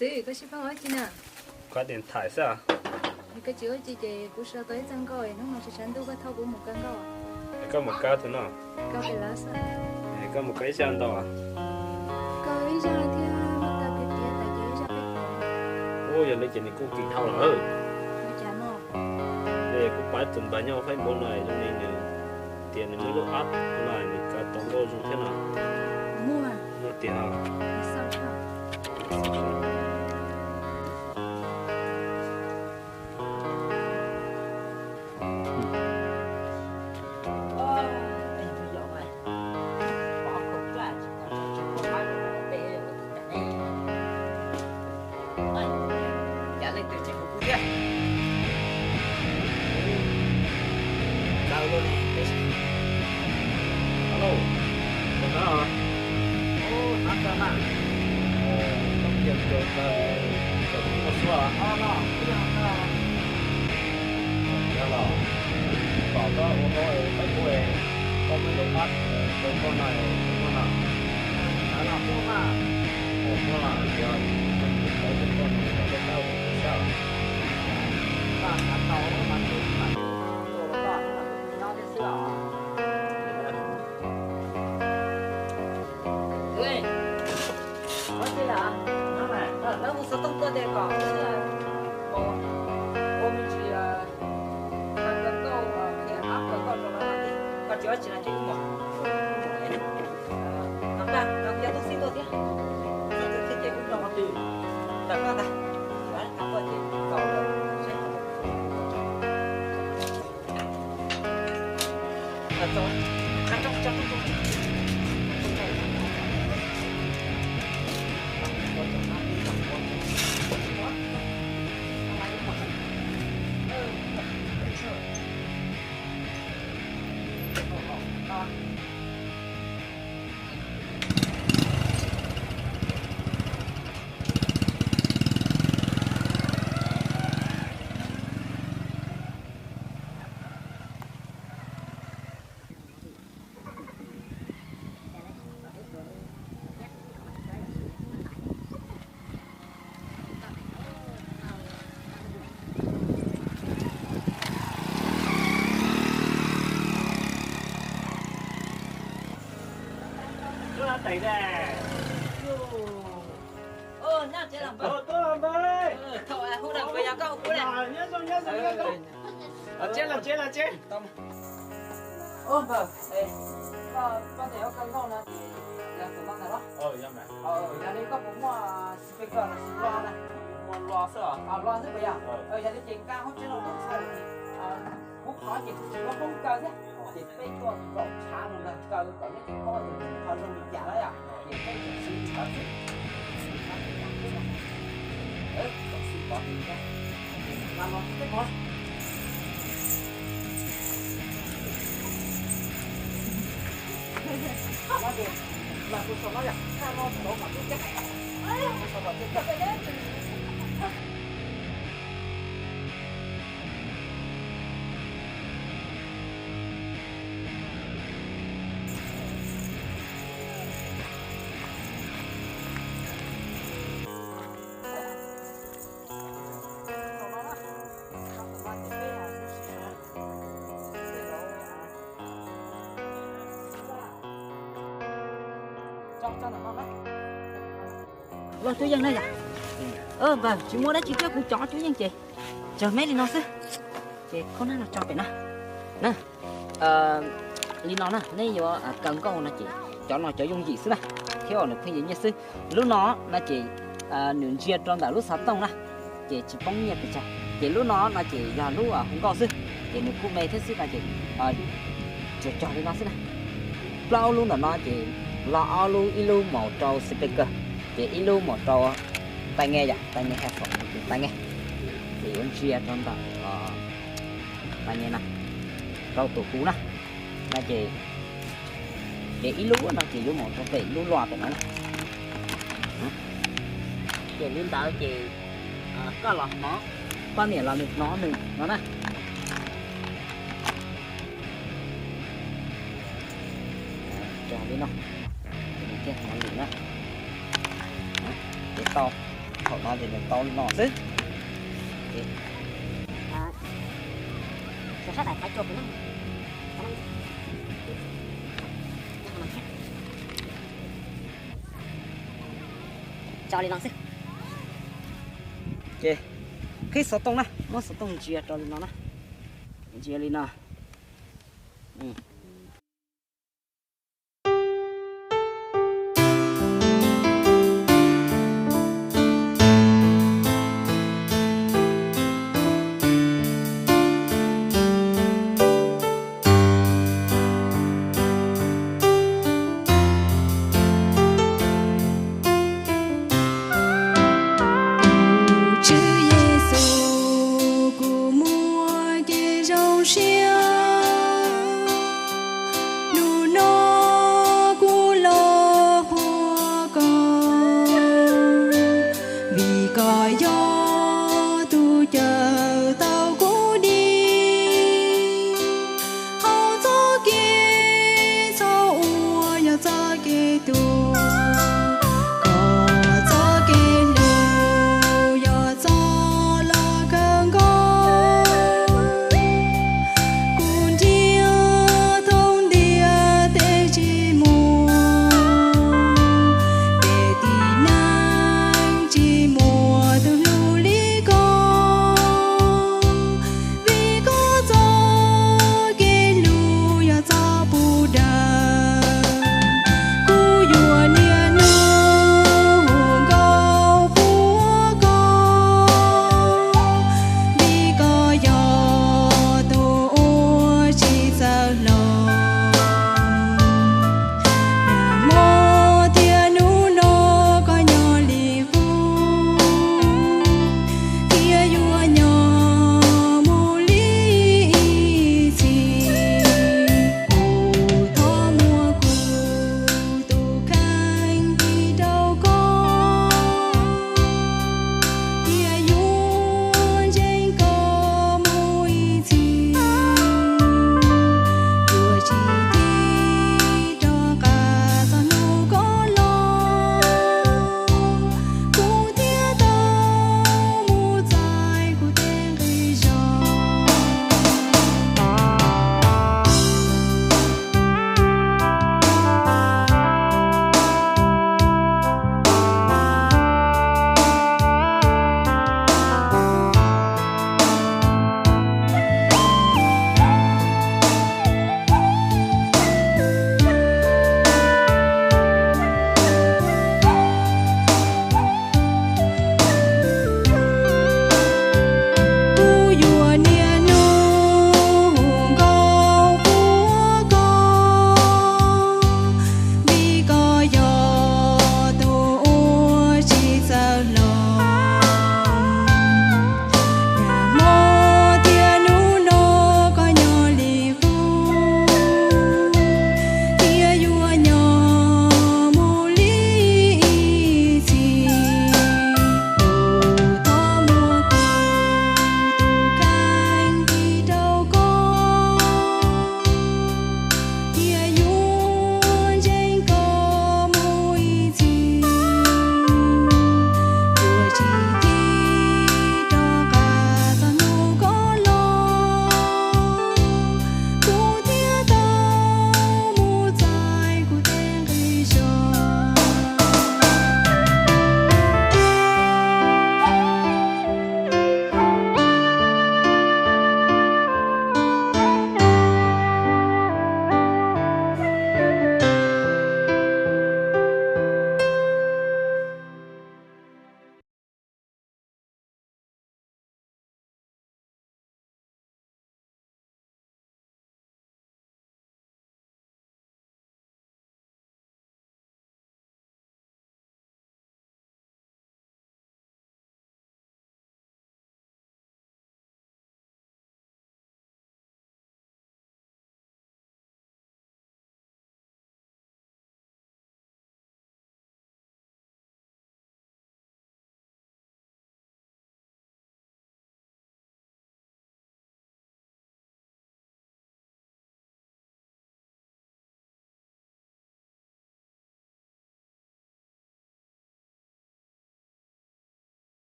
Twb, koj sib phooj ua dab tsi na? Koj tias tham xwb. Koj tsis ua dab tsi ces kuv sau tau ib txoj nkauj, hnub no tshav tshav ntuj koj thauj kuv mus kaw nkauj. Koj mus kaw tus no? Kaw pem lawv xwb. Koj mus kaw ib zaj ntau? Kaw ib zaj thiab muab taw piav piav tas ces ib zaj peb pem. Ua yog li ces nws kuj kim dhau lawm. Ua cas no? Kuv pom tus npawg nyob Facebook no zoo li nws tias nws muaj ib lub app no nws kaw tau nkauj zoo thiab no. Muaj. Muaj tiag. Los, tom koj ua hauj lwm peb kuv, koj muaj ib lub app rau koj no, koj no. Muaj mas. Muaj los yog koj mus tau rau koj no, koj tau tau rau koj sab. Koj xav tau mas tus mam tus tus koj nyob thiab xwb os. Lawv hu xov tooj tuaj tias kom ua me ntsis, koj tsis ua tsis na ces ib mos. Npaj no kuv cov tub xib tuaj thiab, xib tuaj thiab ces wb nrog qhov twg rau koj ntag. Tau tuaj ces txaus lawm. Los tsev, los tsev, los tsev. Ua npawg, koj tias yuav kaw nkauj no ces yog tus no ntag los? Yog li koj puas muaj speaker los sis lo na? Muaj lo xwb os. Lo xwb puas yog? Yog li ces nqa hauv tsev los muab txhais, kuv qhov ces kuv tsis muaj hoob kaw thiab, ces peb tuaj nkaum tshav no nrog kaw kom neb tsis paub tias qhov zoo li cas na yom. Ces peb tseem siv li ntawd xwb. Txaus siv pov twg thiab. Los los peb mus. Los ces, los kuv saum no yom, no saum no tub teb. Kuv saum no teb. Los tub yeej na yom. Npawg, tsis muaj dab tsi thiab, kuv cov tub yeej ces tsawg me li no xwb. Ces khaub nab no tso pem na. Na, li no na, neb yuav kaw nkauj no ces cov no cov yooj yim xwb na, thiab nws pheej yuav nyiaj xwb. Lub no no ces nws ntsia rau ntawm lub xov tooj na, ces tsis poob nyiaj pes tsawg. Ces lub no no ces yog lub hu nkauj xwb, ces nws kuj me thiab xwb no ces tsuas cog li no xwb na. Plaub lub ntawm no ces los ob lub, ib lub mus rau speaker, ces ib lub mus rau tai nghe yom, tai nghe headphone, tus tai nghe. Ces yuav ntsia rau ntawm tai nghe na, rau tus hu na, no ces, ces ib lub no ces yuav mus rau pem lub lo pem no na. Ces li ntawd ces koj los hnov, poj niam los nws hnov nws no na. Tso li no, ces nws thiaj hnov lus na. Ces tau. Thaum no ces nws tau li no xwb. Tso li no xwb. Ces qhib xov tooj na, muab xov tooj ntsia rau li no na. Ntsia li no.